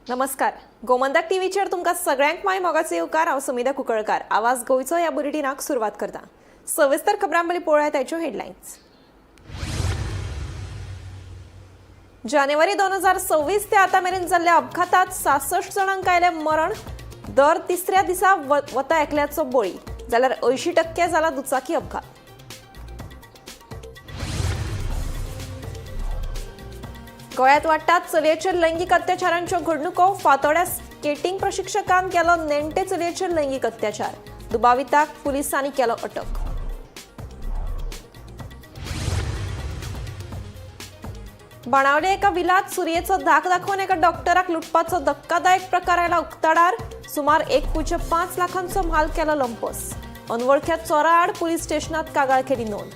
नमस्कार, गोमंतक टीव्हीचेर तुमकां सगळ्यांक माय मोगाचो येवकार. हांव सुमिधा कुंकळकार. आवाज गोंयचो ह्या बुलेटिनाक सुरवात करता. सविस्तर खबरां पयलीं पळोवया ताच्यो हेडलायन्स. जानेवारी 2026 ते आतां मेरेन जाल्ल्या अपघातात 66 जाणांक आयलें मरण. दर तिसऱ्या दिसा वता एकल्याचो बळी, जाल्यार 80% जाला दुचाकी अपघात. गोंयांत वाडटात चलयेचेर लैंगीक अत्याचारांच्यो घडणुको. फातोड्या स्केटिंग प्रशिक्षकान केलो नेण्टे चलयेचेर लैंगीक अत्याचार. दुबाविताक पुलिसांनी केलो अटक. बाणावले एका विलात सुरयेचो धाक दाखोवन एका डॉक्टराक लुटपाचो धक्कादायक प्रकार आयला उक्ताडार. सुमार 1.5 लाखांचो म्हाल केलो लंपस. अनवळख्या चोरा आड पुलीस स्टेशनात कागाळ केली नोंद.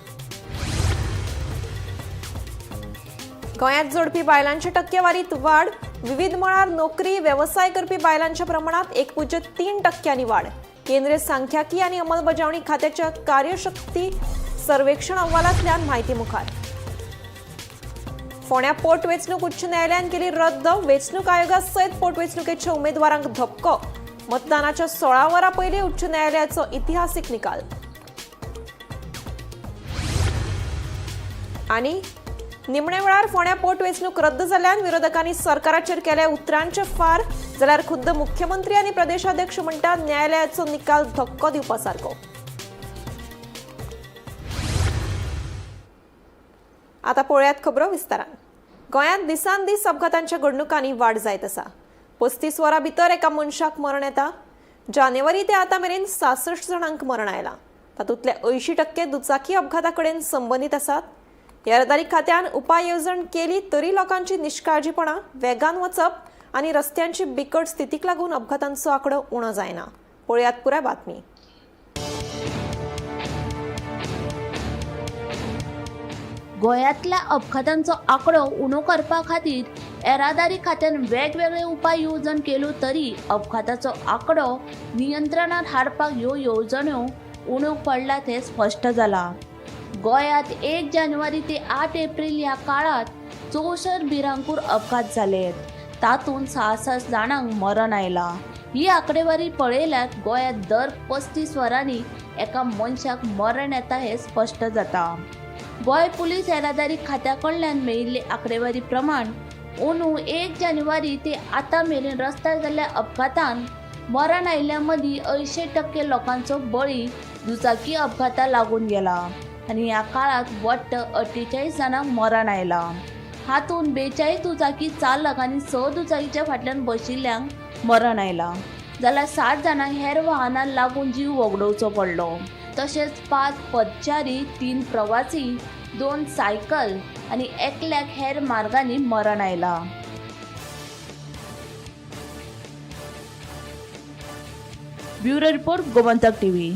गोंयांत जोडपी बायलांच्या टक्केवारीत वाड. विविध मळार नोकरी वेवसाय करपी बायलांच्या प्रमाणात 1.3% वाड. केंद्रीय सांख्यिकी आनी अंमलबजावणी खात्याच्या कार्यशक्ती सर्वेक्षण अहवालांतल्यान म्हायती मुखार. फोंड्या पोटवेंचणूक उच्च न्यायालयान केली रद्द. वेंचणूक आयोगा सयत पोटवेंचणुकेच्या उमेदवारांक धपको. मतदानाच्या 16 वरां पयलीं उच्च न्यायालयाचो इतिहासीक निकाल. आनी निमणे वेळार फोंड्या पोटवेंचणूक रद्द जाल्ल्यान विरोधकांनी सरकाराचेर केले उतरांचे फार, जाल्यार खुद्द मुख्यमंत्री आनी प्रदेशाध्यक्ष म्हणटात न्यायालयाचो निकाल धक्को दिवपा सारको. आता पळोवयात खबरो विस्तारान. गोंयांत दिसान दीस अपघातांच्या घडणुकांनी वाड जायत आसा. 35 वरां भितर एका मनशाक मरण येता. जानेवारी ते आतां मेरेन 66 जाणांक मरण आयलां. तातूंतले 80% दुचाकी अपघाता कडेन संबंदीत आसात. येरादारी खात्यान उपाय येवजण केली तरी लोकांची निश्काळजीपणां, वेगान वचप आनी रस्त्यांची बिकट स्थितीक लागून अपघातांचो आंकडो उणो जायना. पळयात पुराय बातमी. गोंयांतल्या अपघातांचो आंकडो उणो करपा खातीर येरादारी खात्यान वेगवेगळे उपाय येवजण केल्यो तरी अपघाताचो आंकडो नियंत्रणात हाडपाक ह्यो येवजण्यो उण्यो पडल्यात हें स्पश्ट जालां. गोंयांत 1 जानेवारी ते 8 एप्रील ह्या काळांत 64 भिरांकूळ अपघात जाले. तातूंत 66 जाणांक मरण आयलां. ही आंकडेवारी पळयल्यार गोंयांत दर 35 वरांनी एका मनशाक मरण येता हें स्पश्ट जाता. गोंय पुलीस येरादारी खात्या कडल्यान मेळिल्ले आंकडेवारी प्रमाण अंदू 1 जानेवारी ते आतां मेरेन रस्त्यार जाल्ल्या अपघातांत मरण आयिल्ल्या मदीं 80% लोकांचो बळी दुचाकी अपघाता लागून गेला आनी ह्या काळांत वट्ट 48 जाणांक मरण आयलां. हातूंत 42 दुचाकी चालक आनी 6 दुचाकीच्या फाटल्यान बशिल्ल्यांक मरण आयलां, जाल्यार 7 जाणांक हेर वाहनां लागून जीव वगडोवचो पडलो. तशेंच 5 पदचारी, 3 प्रवासी, 2 सायकल आनी एकल्याक हेर मार्गांनी मरण आयलां. Bureau report, Gomantak TV.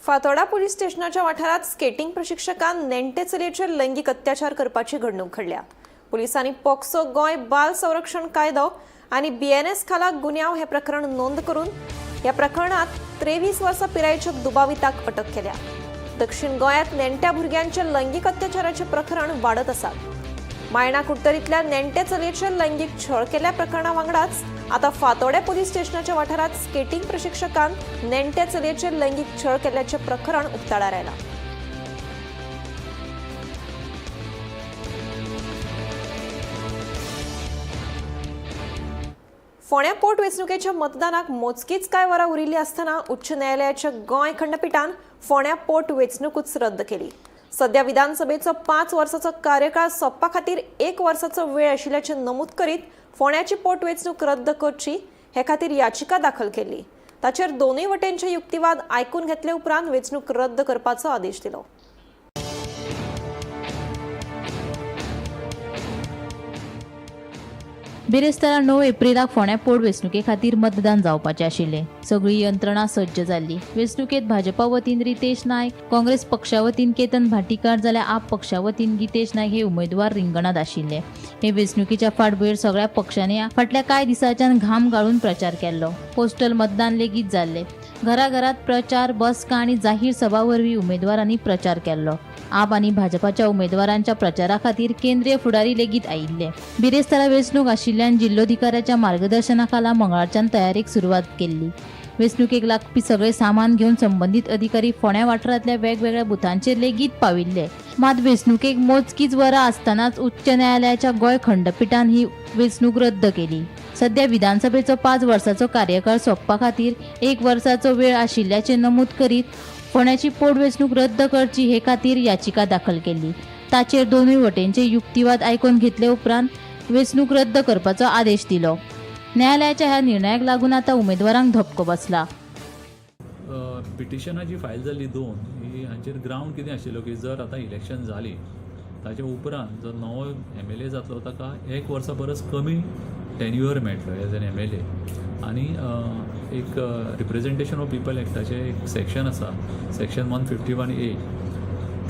Fatorda police स्टेशनाच्या वाठारात स्केटिंग प्रशिक्षकान नेण्टे चलयेचेर लैंगीक अत्याचार करपाची घडणूक घडल्या. पुलिसांनी पॉक्सो गोंय बाल संरक्षण कायदो आनी बीएनएस खाला गुन्यांव हे प्रकरण नोंद करून ह्या प्रकरणात 23 वर्सां पिरायेच्या दुबाविताक अटक केल्या. दक्षिण गोंयांत नेण्ट्या भुरग्यांच्या लैंगीक अत्याचाराचे प्रकरण वाडत आसात. मायणा कुडतरींतल्या नेण्टे चलयेचेर लैंगीक छळ केल्ल्या प्रकरणा वांगडाच आता फातोड्या पुलीस स्टेशनाच्या वाठारात स्केटिंग प्रशिक्षकान नेण्ट्या चलयेचेर लैंगीक छळ केल्ल्याचें प्रकरण उक्ताडार आयलां. फोंड्या पोटवेंचणुकेच्या मतदानाक मोजकीच कांय वरां उरिल्लीं आसतना उच्च न्यायालयाच्या गोंय खंडपिठान फोंड्या पोटवेंचणुकूच रद्द केली. सध्या विधानसभेचो 5 वर्साचो कार्यकाळ सोंपपा खातीर 1 वर्साचो वेळ आशिल्ल्याचें नमूद करीत फोंड्याची पोटवेंचणूक रद्द करची हे खातीर याचिका दाखल केल्ली. ताचेर दोनूय वटेनचे युक्तिवाद आयकून घेतले उपरांत वेंचणूक रद्द करपाचो आदेश दिलो. बिरेस्तारा 9 एप्रिलाक फोंड्या पोटवेंचणुके खातीर मतदान जावपाचें आशिल्लें. सगळी यंत्रणा सज्ज जाल्ली. वेंचणुकेंत भाजपा वतीन रितेश नायक, काँग्रेस पक्षा वतीन केतन भाटीकार जाल्यार आप पक्षा वतीन गीतेश नायक हे उमेदवार रिंगणांत आशिल्ले. हे वेंचणुकेच्या फाटभुंयेर सगळ्या पक्षांनी फाटल्या कांय दिसांच्यान घाम गाळून प्रचार केल्लो. पोस्टल मतदान लेगीत जाल्लें. घराघरात प्रचार, बसका आनी जाहीर सभा वरवीं उमेदवारांनी प्रचार केल्लो. आप आनी भाजपाच्या उमेदवारांच्या प्रचारा खातीर केंद्रीय फुडारी लेगीत आयिल्ले. बिरेस्तारा वेंचणूक आशिल्ल्यान जिल्लोधिकाऱ्याच्या मार्गदर्शना खाला मंगळारच्यान तयारेक सुरवात केल्ली. वेंचणुकेक लागपी सगळे सामान घेवन संबंदीत अधिकारी फोंड्या वाठारांतल्या वेगवेगळ्या बुथांचेर लेगीत पाविल्ले. मात वेंचणुकेक मोजकीच वरां आसतनाच उच्च न्यायालयाच्या गोंय खंडपिठान ही वेंचणूक रद्द केली. सध्या विधानसभेचो 5 वर्सांचो कार्यकाळ सोंपपा खातीर एक वर्साचो वेळ आशिल्ल्याचें नमूद करीत फोंड्याची पोटवेंचणूक रद्द करची हे खातीर याचिका दाखल केल्ली. ताचेर दोनूय वटेनचे युक्तिवाद आयकून घेतले उपरांत वेंचणूक रद्द करपाचो आदेश दिलो. न्यायालयाच्या ह्या निर्णयाक लागून आतां उमेदवारांक धपको बसला. पिटिशनां जी फायल जाल्ली दोन ही, हांचेर ग्रावंड कितें आशिल्लो की जर आतां इलेक्शन जाली, ताच्या उपरांत जो नवो एमएलए जातलो ताका एक वर्सा परस कमी टेन्युअर मेळटलो एज एन एमएलए. आनी एक रिप्रेजेंटेशन ऑफ पिपल एक्टाचें एक सेक्शन आसा, सेक्शन 151A,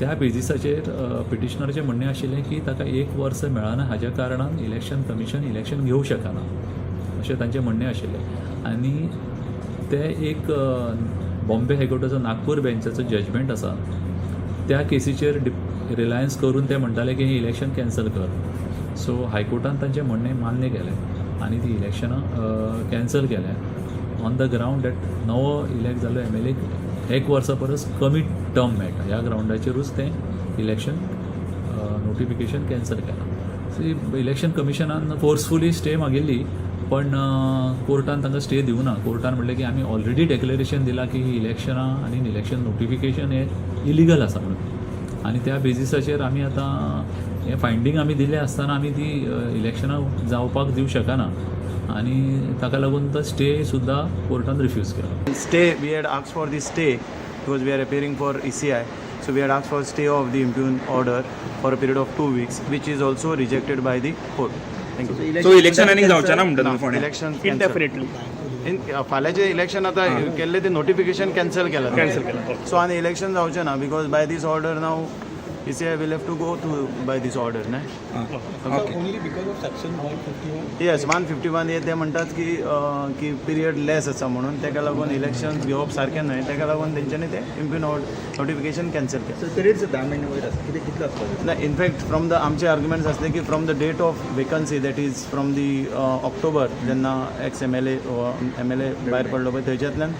त्या बेजिसाचेर पिटिशनराचें म्हणणें आशिल्लें की ताका एक वर्स मेळना, हाज्या कारणान इलेक्शन कमिशन इलेक्शन घेवंक शकना, अशें तांचें म्हणणें आशिल्लें. आनी ते एक बॉम्बे हायकोर्टाचो नागपूर बेंचाचो जजमेंट आसा, त्या केसीचेर रिलायन्स करून ते म्हणटाले की हें इलेक्शन कॅन्सल कर. सो हायकोर्टान तांचें म्हणणें मान्य केलें आनी ती इलेक्शनां कॅन्सल केल्या ऑन the ground that नवो इलेक्ट जाल्लो एमएलए एक वर्सा परस कमी टर्म मेळटा. ह्या ग्रावंडाचेरूच तें इलेक्शन नोटिफिकेशन कॅन्सल केलां. सो इलेक्शन कमिशनान फोर्सफुली स्टे मागिल्ली, पण कोर्टान तांकां स्टे दिवना. कोर्टान म्हणलें की आमी ऑलरेडी डेक्लरेशन दिलां की ही इलेक्शनां आनी इलेक्शन नोटिफिकेशन हें इलिगल आसा म्हणून, आनी त्या बेजिसाचेर आमी आतां हें फायंडींग आमी दिलें आसतना आमी ती इलेक्शनां जावपाक दिवं शकना. आनी ताका लागून तो स्टे सुद्दां कोर्टान रिफ्यूज केलो. Stay, we had asked for the stay because we are appearing for ECI. So we had asked for stay of the impugned order for a period of 2 weeks, which is also rejected by the court. Thank you. So election आनीक जावचें ना म्हणटा तुमी फोंड्या? Election indefinitely. In फाल्यांचें election आतां केल्लें तें notification cancel केलां. कॅन्सल केलां. सो आनी इलेक्शन जावचें ना because by this order now ECI will have to go to by this order न्हय. Only because of section 151? Yes, 151 हे ते म्हणटात की की पिरियड लेस आसा म्हणून ताका लागून इलेक्शन घेवप सारकें न्हय. ताका लागून तेंच्यांनी तें इम्प्यून नोटिफिकेशन कॅन्सल केलें. सो पिरियड 10 म्हयने वयर आसा, कितें कितलो आसपाक जाय? ना, इनफॅक्ट फ्रॉम the आमचे आर्ग्युमेंट्स आसले की from the date of vacancy, that is from the October, जेन्ना एक्स एमएलए एमएलए भायर पडलो पळय, थंयच्यातल्यान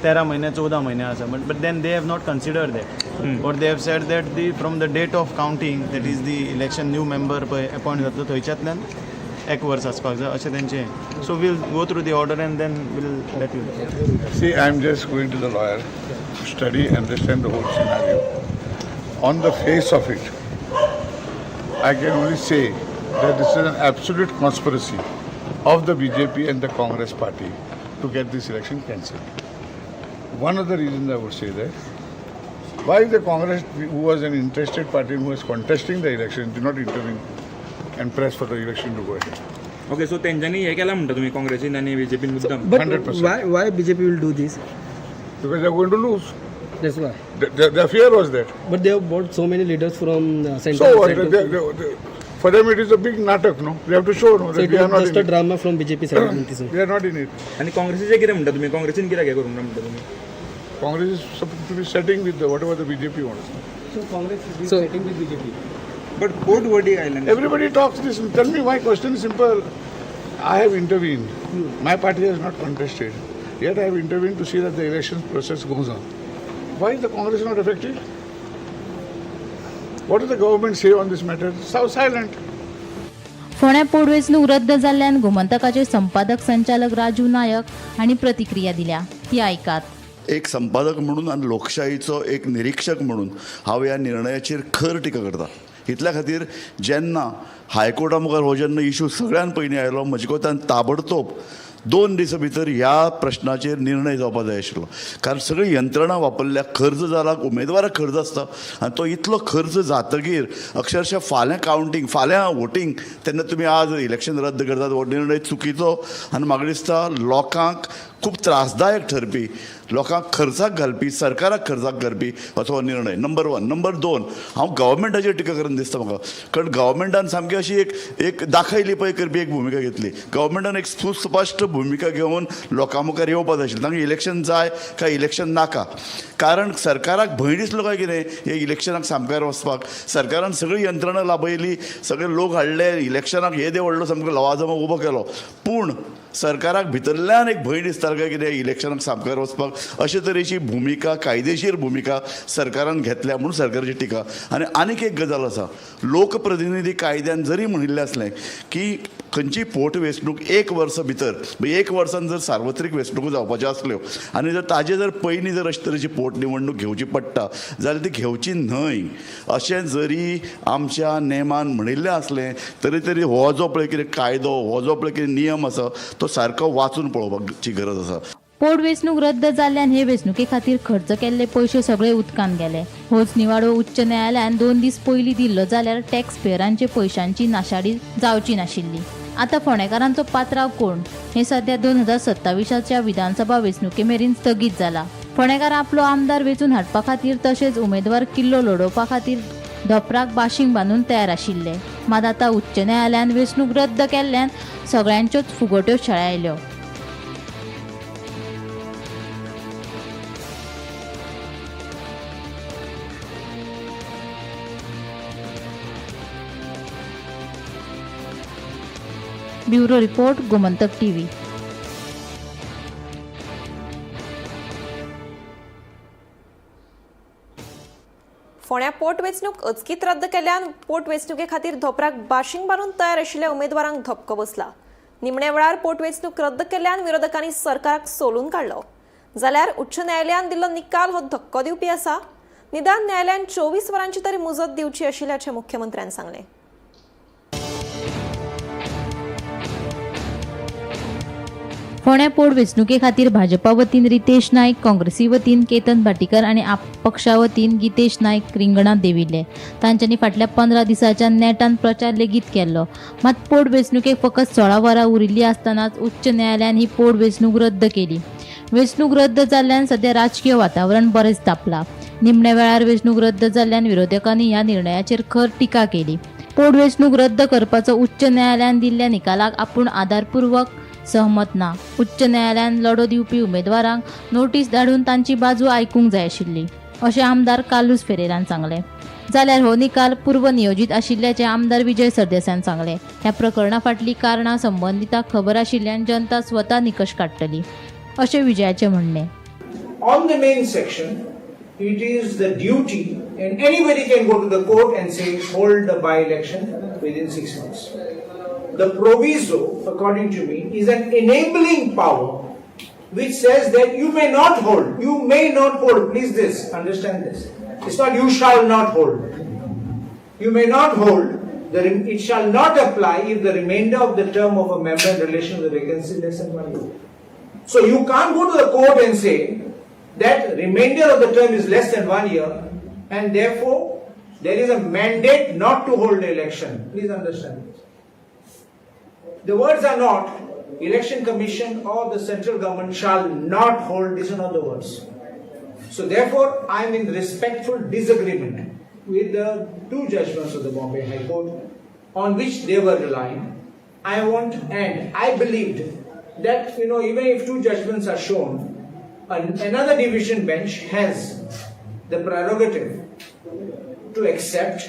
13 म्हयने 14 म्हयने आसा. But then they have not consider that. Or they have said that the from the date of counting, that is the election new member पळय appoint जातलो, थंयच्यातल्यान एक वर्स आसपाक जाय अशें तेंचें. So we'll go through the order and then we'll let you. See, I'm just going to the lawyer to study, understand the whole scenario. On the face of it, I can only say that this is an absolute conspiracy of the BJP and the Congress party to get this election cancelled. One of the reasons I would say that, why the Congress, who was an interested party and who was contesting the election, did not intervene and press for the election to go ahead? Okay, so तेंच्यांनी हें केलां म्हणटा तुमी, काँग्रेसीन आनी बीजेपीन मुद्दम? But 100%. why BJP will do this? Because they are going to lose. That's why. The fear was that. But they have bought so many leaders from central. So what? Central. For them, it is a big natak, no? They have to show, no, So that it we are was not just in a it. Drama from BJP side. म्हणटा sir. We are not in it. आनी काँग्रेसीचें कितें म्हणटा तुमी? काँग्रेसीन कित्याक हें करूंक ना म्हणटा तुमी? Congress is supposed to be setting with the, whatever the BJP wants. So but court verdict आयलें. Everybody talks this. Tell me, my question is simple. I have intervened. My party has not contested. Yet I have intervened to see that the election process goes on. Why is the Congress not affected? What does the government say on this matter? So silent. फोंड्या पोटवेंचणूक रद्द जाल्ल्यान गोमंतकाचे संपादक संचालक राजू नायक हांणी प्रतिक्रिया दिल्या, ती आयकात. एक संपादक म्हणून आनी लोकशाहीचो एक निरिक्षक म्हणून हांव ह्या निर्णयाचेर खर टिका करता. इतल्या खातीर, जेन्ना हायकोर्टा मुखार हो जेन्ना इशू सगळ्यान पयलीं आयलो, म्हजे कोतान ताबडतोब 2 दिसां भितर ह्या प्रश्नाचेर निर्णय जावपा जाय आशिल्लो, कारण सगळी यंत्रणा वापरल्या, खर्च जाला, उमेदवाराक खर्च आसता आनी तो इतलो खर्च जातकीर अक्षरशः फाल्यां कावंटींग, फाल्यां वोटींग, तेन्ना तुमी आज इलेक्शन रद्द करतात. हो निर्णय चुकीचो आनी म्हाका दिसता लोकांक खूब त्रासदायक ठरपी, लोकांक खर्चाक घालपी, सरकाराक खर्चाक घालपी असो हो निर्णय. नंबर 1. नंबर 2, हांव गव्हर्मेंटाचेर टिका करून दिसता म्हाका, कारण गव्हर्मेंटान सामकी अशी एक एक दाखयली पळय करपी एक भुमिका घेतली. गव्हर्मेंटान एक सुस्पश्ट भुमिका घेवन लोकां मुखार येवपाक जाय आशिल्लें. तांकां इलेक्शन जाय काय इलेक्शन नाका, कारण सरकाराक भंय दिसलो काय कितें हे इलेक्शनाक सामकार वचपाक. सरकारान सगळी यंत्रणा लाबयली, सगळे लोक हाडले, इलेक्शनाक येदे व्हडलो सामको लवाजमो उबो केलो, पूण सरकाराक भितरल्यान एक भंय दिसतालो काय कितें इलेक्शनाक सामकार वचपाक. अशे तरेची भुमिका, कायदेशीर भुमिका सरकारान घेतल्या म्हणून सरकाराची टिका. आनी आनीक एक गजाल आसा, लोकप्रतिनिधी कायद्यान जरी म्हणिल्लें आसलें की खंयची पोटवेंचणूक 1 वर्सा भितर, म्हणजे 1 वर्सान जर सार्वत्रिक वेंचणुको जावपाच्यो आसल्यो आनी जर ताजे जर पयलीं जर अशे तरेची पोटनिवडणूक घेवची पडटा जाल्यार ती घेवची न्हय अशें जरी आमच्या नेमान म्हणिल्लें आसलें तरी तरी हो जो पळय कितें कायदो, हो जो पळय कितें नियम आसा तो सारको वाचून पळोवपाची गरज आसा. पोटवेंचणूक रद्द जाल्ल्यान हे वेंचणुके खातीर खर्च केल्ले पयशे सगळे उदकांत गेले. होच निवाडो उच्च न्यायालयान 2 दीस पयलीं दिल्लो जाल्यार टॅक्स पेयरांचे पयशांची नाशाडी जावची नाशिल्ली. आतां फोंडेकारांचो पात्राव कोण हें सध्या 2027च्या विधानसभा वेंचणुके मेरेन स्थगीत जाला. फोंडेकार आपलो आमदार वेंचून हाडपा खातीर तशेंच उमेदवार किल्लो लडोवपा खातीर धोपराक बाशींग बांदून तयार आशिल्ले. मात आतां उच्च न्यायालयान वेंचणूक रद्द केल्ल्यान सगळ्यांच्योच फुगोट्यो शेळायल्यो. Bureau report, Gomantak TV. फोंड्या पोटवेंचणूक अचकीत रद्द केल्ल्यान पोटवेंचणुके खातीर धोपराक बाशींग बांदून तयार आशिल्ल्या उमेदवारांक धपको बसला. निमण्या वेळार पोटवेंचणूक रद्द केल्ल्यान विरोधकांनी सरकाराक सोलून काडलो, जाल्यार उच्च न्यायालयान दिल्लो निकाल हो धक्को दिवपी आसा. निदान न्यायालयान 24 वरांची तरी मुजत दिवची आशिल्ल्याचें मुख्यमंत्र्यान सांगलें. फोंड्या पोटवेंचणुके खातीर भाजपा वतीन रितेश नायक, काँग्रेसी वतीन केतन भाटीकर आनी आप पक्षा वतीन गितेश नायक रिंगणांत देविल्ले. तांच्यांनी फाटल्या 15 दिसांच्या नेटान प्रचार लेगीत केल्लो. मात पोटवेंचणुकेक फकत 16 वरां उरिल्लीं आसतनाच उच्च न्यायालयान ही पोटवेंचणूक रद्द केली. वेंचणूक रद्द जाल्ल्यान सध्या राजकीय वातावरण बरेंच तापलां. निमण्या वेळार वेंचणूक रद्द जाल्ल्यान विरोधकांनी ह्या निर्णयाचेर खर टिका केली. पोटवेंचणूक रद्द करपाचो उच्च न्यायालयान दिल्ल्या निकालाक आपूण आदारपूर्वक सहमत ना. उच्च न्यायालयान लढो दिवपी उमेदवारांक नोटीस धाडून तांची बाजू आयकूंक जाय आशिल्ली अशें आमदार कार्लुस फेरेरान सांगलें. जाल्यार हो निकाल पूर्वनियोजीत आशिल्ल्याचें आमदार विजय सरदेसायान सांगलें. ह्या प्रकरणा फाटलीं कारणां संबंदितांक खबर आशिल्ल्यान जनता स्वता निकश काडटली अशें विजयाचें म्हणणें. On the main section, it is the duty, and anybody can go to the court and say hold the by-election within 6 months. The proviso, according to me, is an enabling power which says that you may not hold, you may not hold, please this, understand this. It's not you shall not hold. You may not hold, it shall not apply if the remainder of the term of a member in relation to the vacancy is less than 1 year. So you can't go to the court and say that remainder of the term is less than 1 year and therefore there is a mandate not to hold the election. Please understand this. The words are not election commission or the central government shall not hold, these are not the words. So therefore I am in respectful disagreement with the two judgments of the Bombay High Court on which they were relying. I want, and I believed that, you know, even if two judgments are shown, another division bench has the prerogative to accept,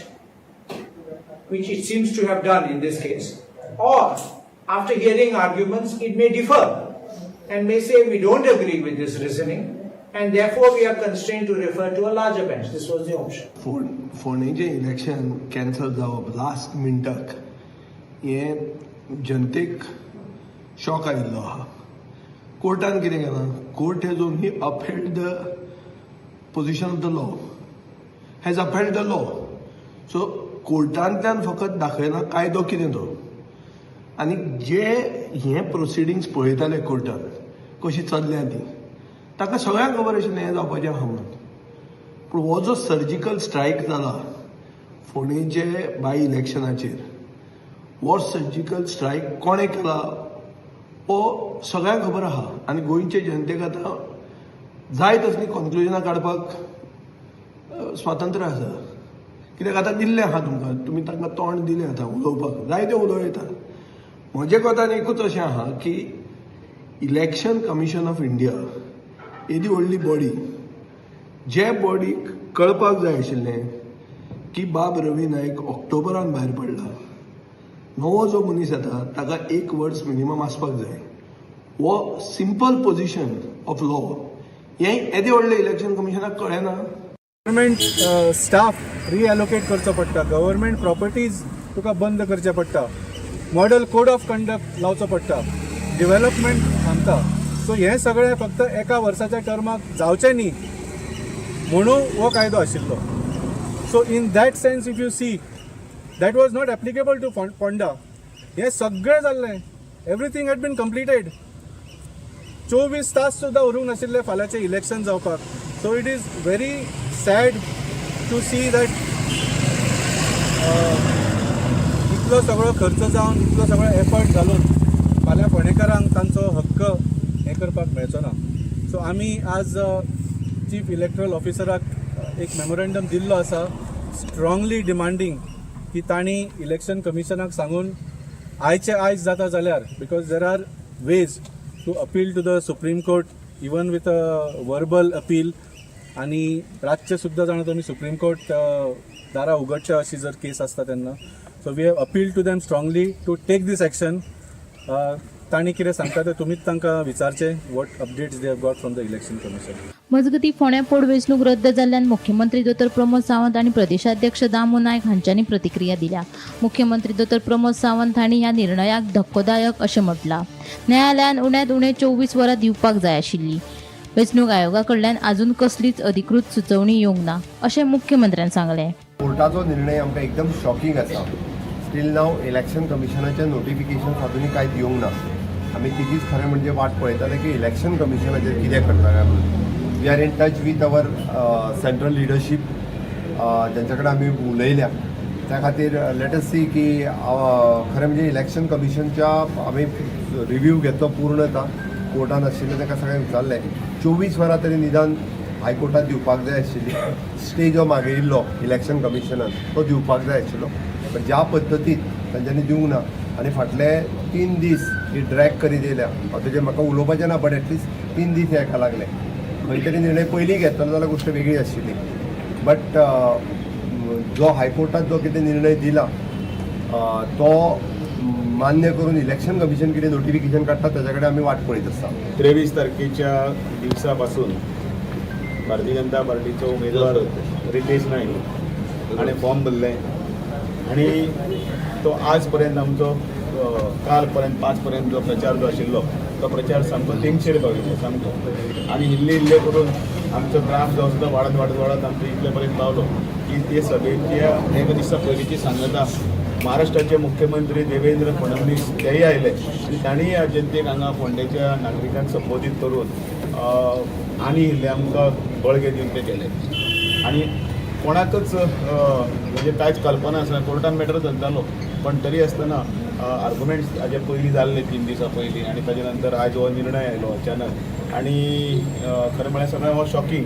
which it seems to have done in this case, or after hearing arguments, it may differ and may say we don't agree with this reasoning and therefore we are constrained to refer to a larger bench. This was the option. फोंडेचें election cancel जावप last मिनटाक हें जनतेक shock आयिल्लो आहा. कोर्टान कितें केलां, court has only upheld the position of the law, has upheld the law. So कोर्टांतल्यान फकत दाखयना कायदो कितें तो, आनी जे हे प्रोसिडिंग्स पळयताले कोर्टान कशी चल्ल्या ती, ताका सगळ्यांक खबर आशिल्लें हें जावपाचें आहा म्हणून. पूण हो जो सर्जिकल स्ट्रायक जाला फोंडेचे बाय इलेक्शनाचेर, हो सर्जिकल स्ट्रायक कोणें केला हो सगळ्यांक खबर आहा आनी गोंयचे जनतेक आतां जाय तसलीं कॉन्क्लुजनां काडपाक स्वातंत्र्य आसा. कित्याक आतां दिल्लें आहा तुमकां, तुमी तांकां तोंड दिलें आतां उलोवपाक, जाय तें उलोवं येता. म्हजें कोतान एकूच अशें आहा की इलेक्शन कमिशन ऑफ इंडिया येदी व्हडली बॉडी, जे बॉडीक कळपाक जाय आशिल्लें की बाब रवी नायक ऑक्टोबरान भायर पडला, नवो जो मनीस येता ताका एक वर्स मिनिमम आसपाक जाय. हो सिंपल पोजिशन ऑफ लॉ हें येदें व्हडलें इलेक्शन कमिशनाक कळना. गव्हर्मेंट स्टाफ रिएलोकेट करचो पडटा, गव्हर्मेंट प्रॉपर्टीज तुका बंद करचें पडटा, मॉडल कोड ऑफ कंडक्ट लावचो पडटा, डिवेलपमेंट थांबता. सो हें सगळें फक्त एका वर्साच्या टर्माक जावचें न्ही म्हणून हो कायदो आशिल्लो. So in that sense if you see, that was not applicable to Ponda. हें सगळें जाल्लें, everything had been completed. 24 तास सुद्दां उरूंक नाशिल्ले फाल्यांचें इलेक्शन जावपाक. So it is very sad to see that इतलो सगळो खर्च जावन, इतलो सगळो एफर्ट घालून फाल्यां फोंडेकारांक तांचो हक्क हें करपाक मेळचो ना. सो आमी आज चीफ इलेक्ट्रल ऑफिसराक एक मेमोरेंडम दिल्लो आसा, स्ट्रांगली डिमांडींग की तांणी इलेक्शन कमिशनाक सांगून आयचे आयज जाता जाल्यार, because there are ways to appeal to the Supreme Court even with a verbal appeal, आनी रातचे सुद्दां जाणा तुमी सुप्रीम कोर्ट दारां उगडच्या अशी जर केस आसता तेन्ना. So we have appeal to them strongly to take this action. तांणी कितें सांगता तें तुमीच तांकां विचारचें, what updates they have got from the Election Commission. मजगतीं, फोंड्या पोटवेंचणूक रद्द जाल्ल्यान मुख्यमंत्री दोतोर प्रमोद सावंत आनी प्रदेशाध्यक्ष दामू नायक हांच्यांनी प्रतिक्रिया दिल्या. मुख्यमंत्री दोतोर प्रमोद सावंत हांणी ह्या निर्णयाक धक्कोदायक अशें म्हटलां. न्यायालयान उण्यांत उणें 24 वरां दिवपाक जाय आशिल्ली. वेंचणूक आयोगा कडल्यान अजून कसलीच अधिकृत सुचोवणी येवंक ना अशें मुख्यमंत्र्यान सांगलें. कोर्टाचो निर्णय आमकां एकदम शॉकिंग आसा. स्टील नाव इलेक्शन कमिशनाचें नोटिफिकेशन अजुनूय कांय दिवंक ना. आमी तिजीच खरें म्हणजे वाट पळयताले की इलेक्शन कमिशनाचेर कितें करता काय म्हणून. We are in touch with our central leadership, ज्यांच्या कडेन आमी उलयल्या. त्या खातीर let us सी की खरें म्हणजे इलेक्शन कमिशनच्या आमी रिव्यू घेतलो पूर्णता. कोर्टान आशिल्लें ताका सगळें विचारलें, 24 वरां तरी निदान हायकोर्टात दिवपाक जाय आशिल्ली. स्टे जो मागयिल्लो इलेक्शन कमिशनान तो दिवपाक जाय आशिल्लो, पण ज्या पद्दतीन तांच्यांनी दिवंक ना आनी फाटले 3 दीस ही ड्रॅग करीत येयल्या, हांव तेजेर म्हाका उलोवपाचें ना, बट एटलिस्ट 3 दीस हेका लागले. खंय तरी निर्णय पयलीं घेतलो जाल्यार गोश्ट वेगळी आशिल्ली. बट जो हायकोर्टात जो कितें निर्णय दिला तो मान्य करून इलेक्शन कमिशन कितें नोटिफिकेशन काडटा ताच्या कडेन आमी वाट पळयत आसा. 23 तारखेच्या दिवसापासून भारतीय जनता पार्टीचो उमेदवार रितेश नायक हाणें फॉर्म भरलें आनी तो आज पर्यंत आमचो काल पर्यंत 5 पर्यंत जो प्रचार जो आशिल्लो तो प्रचार सामको तेंगशेर पाविल्लो सामको आनी इल्ले इल्ले करून आमचो ग्राफ जो आसा तो वाडत वाडत वाडत आमचो इतले पर्यंत पावलो की ते सभेच्या एका दिसा पयलींची सांगता महाराष्ट्राचे मुख्यमंत्री देवेंद्र फडणवीस तेय आयले आनी तांणीय ह्या जनतेक हांगा फोंडेच्या नागरिकांक संबोधीत करून आनी इल्लें आमकां बळगें दिवन ते गेले. आनी कोणाकच म्हणजे कांयच कल्पना आसना. कोर्टान मॅटर चलतालो, पण तरी आसतना आर्गुमेंट्स हाजे पयलीं जाल्ले, 3 दिसां पयलीं, आनी ताजे नंतर आयज हो निर्णय आयलो अचानक. आनी खरें म्हळ्यार सगळें हो शॉकिंग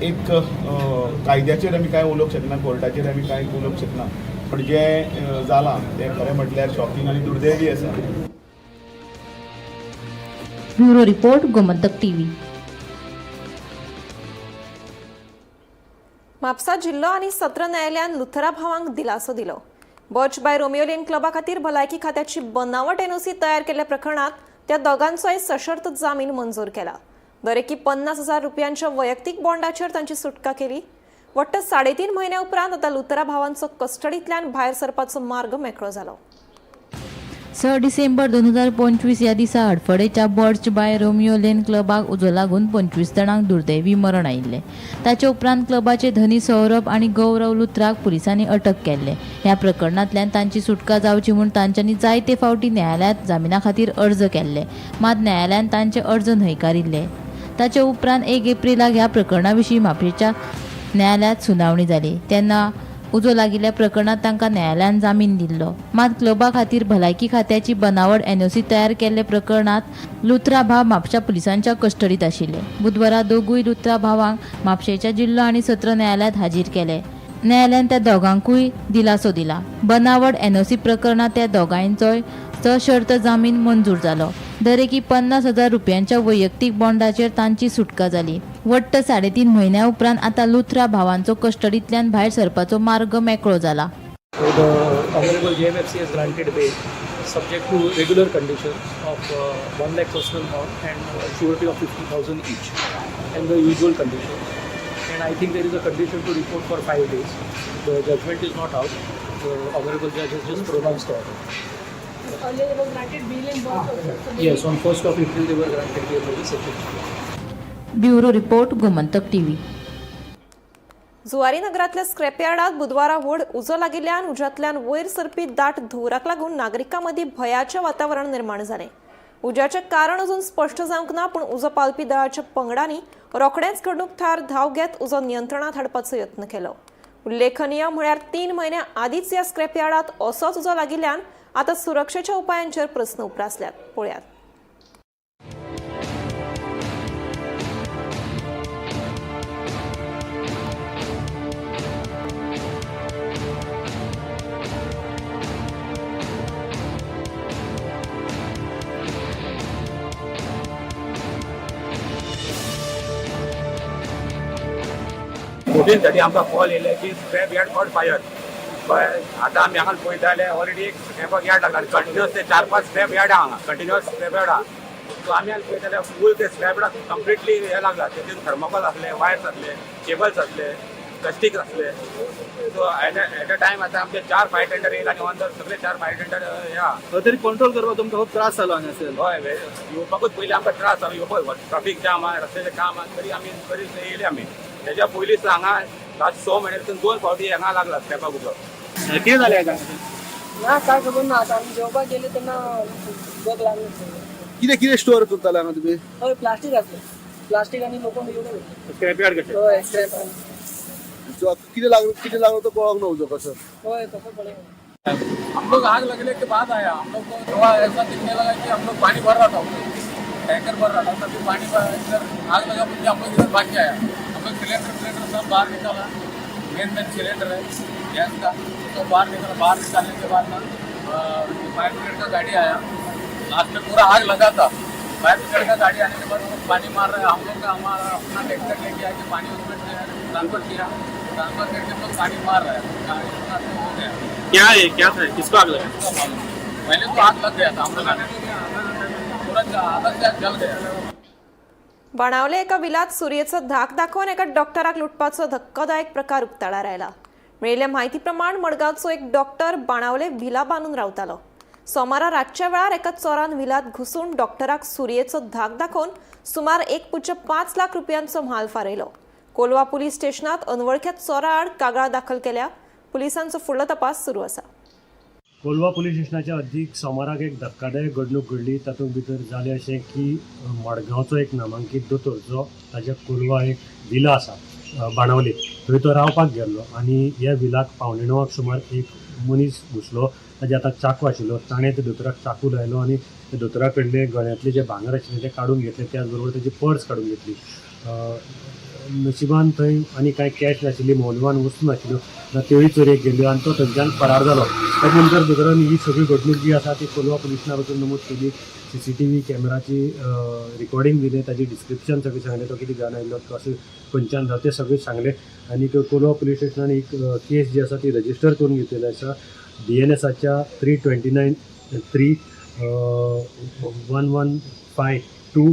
एक कायद्याचेर आमी कांय उलोवंक शकना, कोर्टाचेर आमी कांय उलोवंक शकना, पण जें जालां तें खरें म्हटल्यार शॉकिंग आनी दुर्दैवी आसा. Bureau report, Gomantak TV. Mapusa जिल्लो आनी सत्र न्यायालयान लुथरा भावांक दिलासो दिलो. बर्च बाय रोमियो लेन क्लबा खातीर भलायकी खात्याची बनावट एनओसी तयार केल्ल्या प्रकरणात त्या दोगांचोय सशर्त जामीन मंजूर केला. दरेकी 50,000 रुपयांच्या वैयक्तीक बॉन्डाचेर तांची सुटका केली. वट्ट 3.5 म्हयन्या उपरांत आतां लुथरा भावांचो कस्टडींतल्यान भायर सरपाचो मार्ग मेकळो जालो. 6 डिसेंबर 2025 ह्या दिसा हडफडेच्या बर्च बाय रोमियो लेन क्लबाक उजो लागून 25 जाणांक दुर्दैवी मरण आयिल्लें. ताचे उपरांत क्लबाचे धनी सौरभ आनी गौरव लुथराक पुलिसांनी अटक केल्ले. ह्या प्रकरणांतल्यान तांची सुटका जावची म्हूण तांच्यांनी जायते फावटी न्यायालयांत जामिना खातीर अर्ज केल्ले, मात न्यायालयान तांचे अर्ज न्हयकारिल्ले. ताचे उपरांत 1 एप्रिलाक ह्या प्रकरणा विशीं म्हापशेच्या न्यायालयांत सुनावणी जाली तेन्ना उजो लागिल्ल्या प्रकरणात तांकां न्यायालयान जामीन दिल्लो. मात क्लबा खातीर भलायकी खात्याची बनावट एनओसी तयार केल्ले प्रकरणात लुथरा भाव म्हापशा पुलिसांच्या कस्टडीत आशिल्ले. बुधवारा दोगूय लुथरा भावांक म्हापशेच्या जिल्लो आनी सत्र न्यायालयात हाजीर केले. न्यायालयान त्या दोगांकूय दिलासो दिला. बनावट एनओसी प्रकरणात त्या दोगांयचोय सशर्त जामीन मंजूर जालो. दरेकी 50,000 रुपयांच्या वैयक्तीक बॉन्डाचेर तांची सुटका जाली. वट्ट 3.5 म्हयन्या उपरांत आतां लुथरा भावांचो कस्टडींतल्यान भायर सरपाचो मार्ग मेकळो जाला. So the Honorable JMFC has granted bail subject to regular conditions of 1 lakh personal bond and surety of 50,000 each and the usual conditions. And I think there is a condition to report for 5 days. The judgment is not out. The Honorable Judge has just pronounced the order. Earlier they were granted bail and bond also. So Yes, on 1st of April they were granted bail by the sessions court. Bureau report, Gomantak TV. Zuari नगरातल्या स्क्रॅपयार्डात बुधवारा व्हड उजो लागिल्ल्यान उज्यांतल्यान वयर सरपी दाट धुंवराक लागून नागरिकां मदीं भंयाचें वातावरण निर्माण जालें. उज्याचें कारण अजून स्पश्ट जावंक ना, पूण उजो पालपी दळाच्या पंगडांनी रोखडेंच घडणूक थळार धांव घेत उजो नियंत्रणांत हाडपाचो यत्न केलो. उल्लेखनीय म्हळ्यार 3 म्हयन्यां आदींच ह्या स्क्रॅपयार्डात असोच उजो लागिल्ल्यान आतां सुरक्षेच्या उपायांचेर प्रस्न उप्रासल्यात. पळयात. फोर्टीन थर्टी आमकां कॉल येयले की स्क्रॅप यार्ड कॉट फायर. आतां आमी हांगा पळयता जाल्यार ऑलरेडी एक स्क्रॅपाक यार्ड लागला. कंटिन्युअस ते 4-5 स्क्रॅप यार्ड आहा हांगा, कंटिन्युअस स्क्रॅप यार्ड आहा. सो आमी हांगा पळयता जाल्यार फूल ते स्क्रॅप यार्ड कंप्लिटली हे लागला. तेतून थर्मोकॉल आसले, वायर्स आसले, केबल्स आसले, प्लास्टीक आसले. सो एट अ टायम आतां आमचे 4 फायर टेंडर येयले आनी ऑन the सगळे 4 फायर टेंडर हे आहा. तरी कंट्रोल करपाक तुमकां खूब त्रास जालो हांगासर. हय, येवपाकूच पयलीं आमकां त्रास जालो. येवपाक ट्राफीक जाम आहा, रस्त्याचें काम आहा, तरी आमी तरी येयले आमी. त्याच्या पयलींच हांगा लास्ट 6 म्हयन्यातून 2 फावटी हांगा लागला स्क्रॅपाक उजो. कितें जालें हाका? ना काय खबर ना, आता आमी जेवपाक गेले तेन्ना उदक लागलें. कितें कितें स्टोर करताले हांगा तुमी? हय, प्लास्टीक आसलें, प्लास्टीक आनी लोकोन एवढं. स्क्रॅप यार्ड कशें? हय, स्क्रॅप. कितें लागलो, कितें लागलो तो कळोंक ना उजो कसो. हय, कसो पळय. हम लोग आग लगने के बाद आया. हम लोग को थोड़ा ऐसा दिखने लगा कि हम लोग पानी भर रहा था, टैंकर भर रहा था, तभी पानी इधर आग लगा. फिर हम लोग इधर भाग के आया. हम लोग सिलेंडर सिलेंडर सब बाहर निकाला. मेन मेन सिलेंडर है गैस का, सब बाहर निकाला. बाहर निकालने के बाद ना फायर ब्रिगेड का गाड़ी आया. लास्ट में पूरा आग लगा था. फायर ब्रिगेड का गाड़ी आने के बाद वो लोग पानी मार रहे हैं. हम लोग का हमारा अपना ट्रैक्टर लेके आके पानी उसमें ट्रांसफर किया. ट्रांसफर करके हम लोग पानी मार रहे हैं. गाड़ी इतना तो हो गया. क्या है, क्या था, किसको आग लगा? पहले तो आग लग गया था, हम लोग पूरा आधा से जल गया. बाणावले एका विलात सुरयेचो धाक दाखोवन एका डॉक्टराक लुटपाचो धक्कोदायक प्रकार उक्ताडार आयला. मेळिल्ले म्हायती प्रमाण मडगांवचो एक डॉक्टर बाणावले व्हिला बांदून रावतालो. सोमारा रातच्या वेळार एका चोरान व्हिलात घुसून डॉक्टराक सुरयेचो धाक दाखोवन सुमार 1.5 लाख रुपयांचो म्हाल फारयलो. कोलवा पुलीस स्टेशनात अनवळख्या चोरा आड कागाळ दाखल केल्या. पुलिसांचो फुडलो तपास सुरू आसा. कोलवा पुलीस स्टेशनाच्या हद्दीक सोमाराक एक धक्कादायक घडणूक घडली. तातूंत भितर जालें अशें की मडगांवचो एक नामांकीत दोतोर जो ताच्या कोलवा एक विला आसा बाणावली, थंय तो रावपाक गेल्लो आनी ह्या विलाक 8:45 सुमार एक मनीस घुसलो. ताच्या हाताक चाकू आशिल्लो. ताणें त्या दोतोराक चाकू लायलो आनी त्या दोतोरा कडले गळ्यांतलें जें भांगर आशिल्लें तें काडून घेतलें. त्याच बरोबर ताची पर्स काडून घेतली. नशिबान थंय आनी कांय कॅश नाशिल्ली, मौल्यवान वस्तू नाशिल्ल्यो, ना त्योय चोरयेक गेल्ल्यो आनी तो थंयच्यान फरार जालो. ताजे नंतर दोतोरान ही सगळी घडणूक जी आसा ती कोलवा पुलीस स्टेशनार वचून नमूद केली. CCTV कॅमेराची रिकॉर्डिंग दिलें, ताजी डिस्क्रिप्शन सगळें सांगलें, तो कितें घेवन आयिल्लो, कसो खंयच्यान जाता तें सगळें सांगलें. आनी कोलवा पुलीस स्टेशनान एक केस जी आसा ती रजिस्टर करून घेतलेली आसा. DNSच्या 329 3 115 2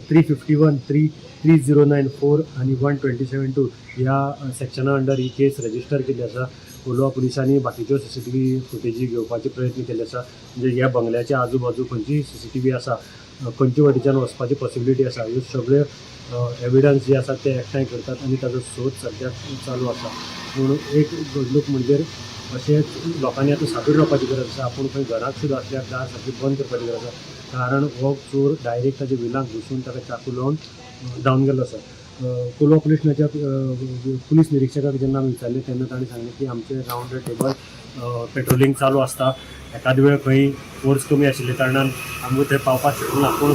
351 3 309 4 आनी 127 2 ह्या सेक्शना अंडर ही केस रजिस्टर केल्ली आसा. कोलवा पुलिसांनी बाकीच्यो CCTV फुटेजी घेवपाचे प्रयत्न केल्ले आसा. म्हणजे ह्या बंगल्याच्या आजूबाजू खंयची CCTV आसा, खंयचे वटेच्यान वचपाची पॉसिबिलिटी आसा, ह्यो सगळ्यो एविडन्स जे आसा ते एकठांय करतात आनी ताजो सोद सद्याक चालू आसा. पूण एक घडणूक म्हणजे अशेंच लोकांनी आतां सादूर रावपाची गरज आसा. आपूण खंय घरांत सुद्दां आसल्यार दार सारकें बंद करपाची गरज आसा, कारण हो चोर डायरेक्ट ताच्या विलांत घुसून ताका चाकू लावन धांवन गेल्लो आसा. कोलवा पुलीस स्टेशनाच्या पुलीस निरिक्षकाक जेन्ना आमी विचारलें तेन्ना ताणें सांगलें की आमचें रावंड the table patrolling चालू आसता. एकाद वेळ खंय फोर्स कमी आशिल्ल्या कारणान आमकां थंय पावपाक शकूंक ना, पूण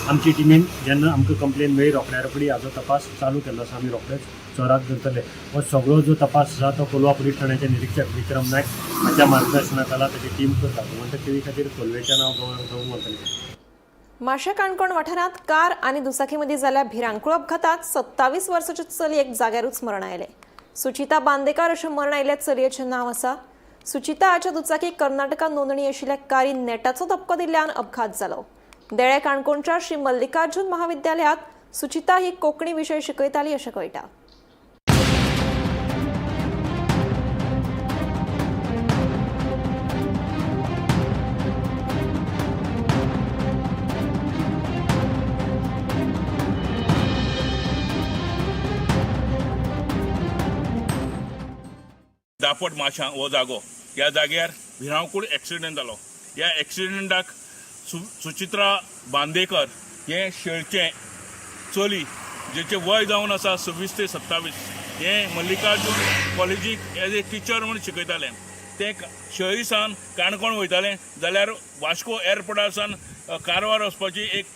आमची टिमीन जेन्ना आमकां कंप्लेन मेळ्ळी रोखड्या रोखडी हाजो तपास चालू केल्लो आसा. आमी रोखडेच चोराक धरतले. हो सगळो जो तपास आसा तो कोलवा पुलीस ठाण्याचे निरिक्षक विक्रम नायक हाच्या मार्गदर्शना खाला ताची टीम करता. गोमंतक टीव्ही खातीर कोलवेच्यान हांव गौरव वतलें. माशें काणकोण वाठारांत कार आनी दुचाकी मदीं जाल्ल्या भिरांकूळ अपघातात 27 वर्साचे चलयेक जाग्यारूच मरण आयलें. सुचिता बांदेकार अशें मरण आयिल्ल्या चलयेचें नांव आसा. सुचिता हाच्या दुचाकी कर्नाटका नोंदणी आशिल्ल्या कारीन नेटाचो धपको दिल्ल्यान अपघात जालो. देळे काणकोणच्या श्री मल्लिकार्जुन महाविद्यालयांत सुचिता ही कोंकणी विशय शिकयताली अशें कळटा. दापट माशा हो जागो, ह्या जाग्यार भिरांकूळ एक्सिडेंट जालो. ह्या एक्सिडेंटाक सुचित्रा बांदेकर हें शेळचें चली जेचें वय जावन आसा 26 ते 27, हें मल्लिकार्जून कॉलेजीक एज ए टिचर म्हूण शिकयतालें. तें शेळी सावन काणकोण वयतालें जाल्यार वास्को एअरपोर्टार सावन कारवार वचपाची एक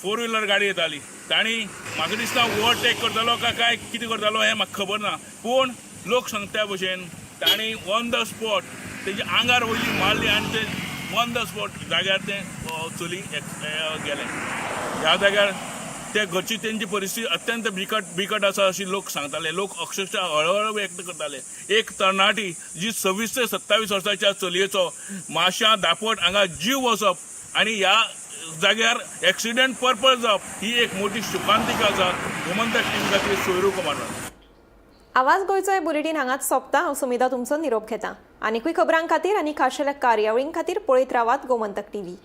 4 व्हिलर गाडी येताली. तांणी म्हाका दिसता ओवरटेक करतालो काय कितें करतालो हें म्हाका खबर ना, पूण लोक सांगता भशेन तांणी ऑन the spot तेजे आंगार वयली मारली आनी ते ऑन the spot जाग्यार तें चली गेलें. ह्या जाग्यार ते घरची तेंची परिस्थिती अत्यंत बिकट आसा अशी लोक सांगताले. लोक अक्षरशः हळहळ व्यक्त करताले. एक तरणाटी जी 26 ते 27 वर्साच्या चलयेचो माश्यां दापट हांगा जीव वचप आनी ह्या जाग्यार एक्सिडेंट पर्पज जावप ही एक मोठी शोकांतिका आसा. गोमंतक टीव्ही खातीर सोयरू कुमार. आवाज गोंयचो हे बुलेटीन हांगाच सोंपता. हांव सुमिता तुमचो निरोप घेता. आनीकूय खबरां खातीर आनी खाशेल्या कार्यावळीं खातीर पळयत रावात गोमंतक टीव्ही.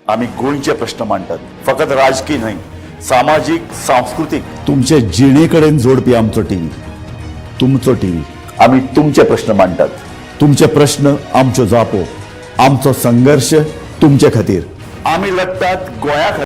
आमी गोंयचे प्रश्न मांडटात, फकत राजकी न्हय, सामाजीक, सांस्कृतीक, तुमचे जिणे कडेन जोडपी आमचो टीव्ही, तुमचो टीव्ही. आमी तुमचे प्रश्न मांडटात, तुमचे प्रश्न आमच्यो जापो, आमचो संघर्श तुमचे खातीर. आमी लढटात गोंया खातीर.